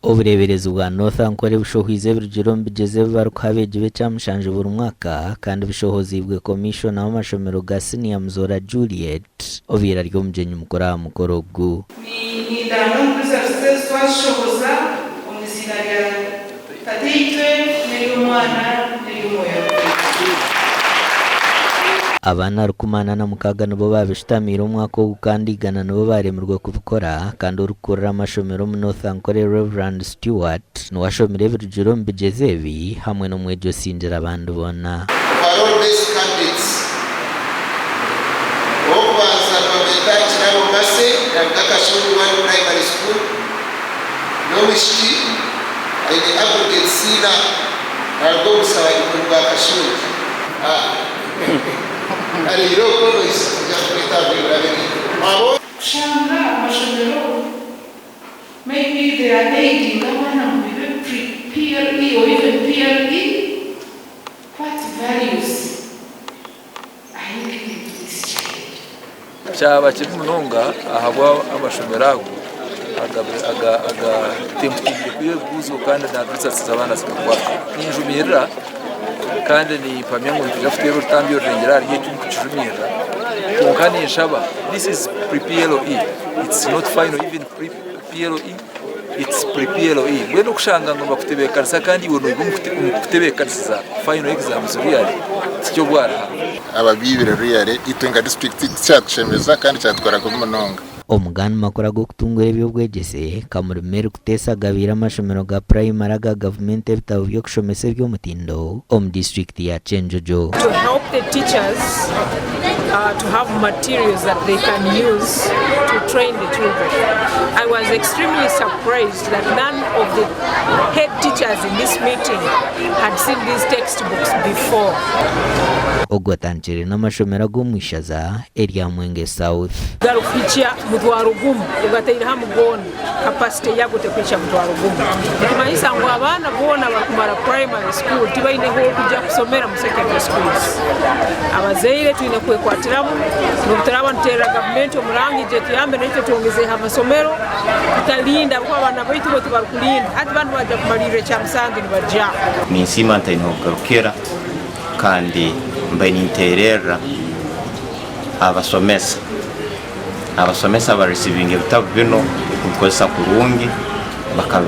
Obureeberezi bwa North Ankole bushohoize ebirugire omu bigyezo ebi barikuha abeegi b'ekyamushanju buri mwaka kandi bishohoziibwe Komishona w'amashomero ga Siniya Muzoora Juliet obaire ari omugyenyi mukuru aha mukoro ogu. Nindanga ngu results ezi twazishohoza omu iziina rya Tataitwe n'ery'Omwana n'ery'Omwoyo Arikwera. Abaana 46 nibo baabishutamiire omwaka ogu kandi 100 nibo baaremirwe kubikora kandi orikukurira amashomero omu North Ankole Rev. Stewart niwe ashomire ebirugire omu bigyezo ebi hamwe n'omwegi osingire abandi boona. Overall best candidates, Ow'okubanza nibamweta Kirabo Mercy naruga Kashungu One Primary School, n'omwishiki aine aggregate C na naruga omu Sabayikoni bwa Kashungi. Kare irooko noija kwija kweta ngu Kushanga amashomero maybe they are aiding abaana ngu bibe pre PLE or even PLE, what values are you giving to this child? Kyaba kibi munonga ahabwa amashomero ago agatemputingire kwiha ebibuuzo kandi na results z'abaana zikakwatwa. Ninjumirira kandi nimpamya ngu nitwija kuteera orutambi orurengire ahari eki omu kukijumirira kwonka ninshaba this is pre PLE it's not final even pre PLE it's pre PLE mbwenu okushanga ngu nibakutebeekanisa kandi iwe noiba omu kukutebeekanisiza final exams really tiky'obwa Ruhanga. Ababiibire really itwe nka disiturikiti tikyatushemeza kandi kyatwara kubi munonga. Omu gandi makuru ag'okutungura eby'obwegyese, Kamuri Mary Kuteesa agabiire amashomero ga purayimari aga gavumenti ebitabo by'okushomesa eby'omutindo omu disiturikiti ya Kyenjojo. To help the teachers to have materials that they can use to train the children. I was extremely surprised that none of the head teachers in this meeting had seen these textbooks before. Ogu atandikire n'amashomero ag'omu ishaza erya Mwenge South. Garikuhikya mutwaro gumu ogateire hamu goona capacity yago tekuhikya mutwaro gumu. Nikimanyisa ngu abaana boona abarikumara primary school tibaine h'okuja kusomera mu secondary schools. Abazaire twine kwekwatiramu n'obu turaaba nituteerera gavumenti omuranga ije etuyambe naitwe twongezeho amasomero tutalinda ahabw'okuba abaana baitu bo tibarikulinda hati banu baaja kumariirira ekyamusanju nibagya. Ninsiima ntaine h'okugarukira kandi mbaire ninteererra abasomesa. Abasomesa abarisiivinga ebitabu binu kubikozesa kurungi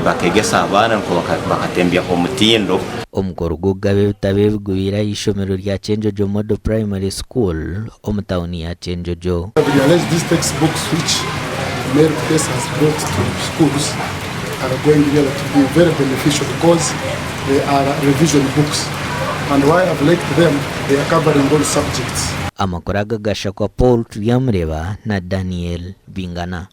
bakegesa abaana nukwo bakatembyaho omutindo. Omukoro gw'okugaba ebitabo ebi gubaire aha ishomero rya Kyenjojo Model Primary School omu tauni ya Kyenjojo. We realize these text books which Mary Kutesa has brought to schools are going really to be very beneficial because they are revision books and why I've liked them they are covering all subjects. Amakuru aga gashakwa Paul Turyamureeba na Daniel Bingana.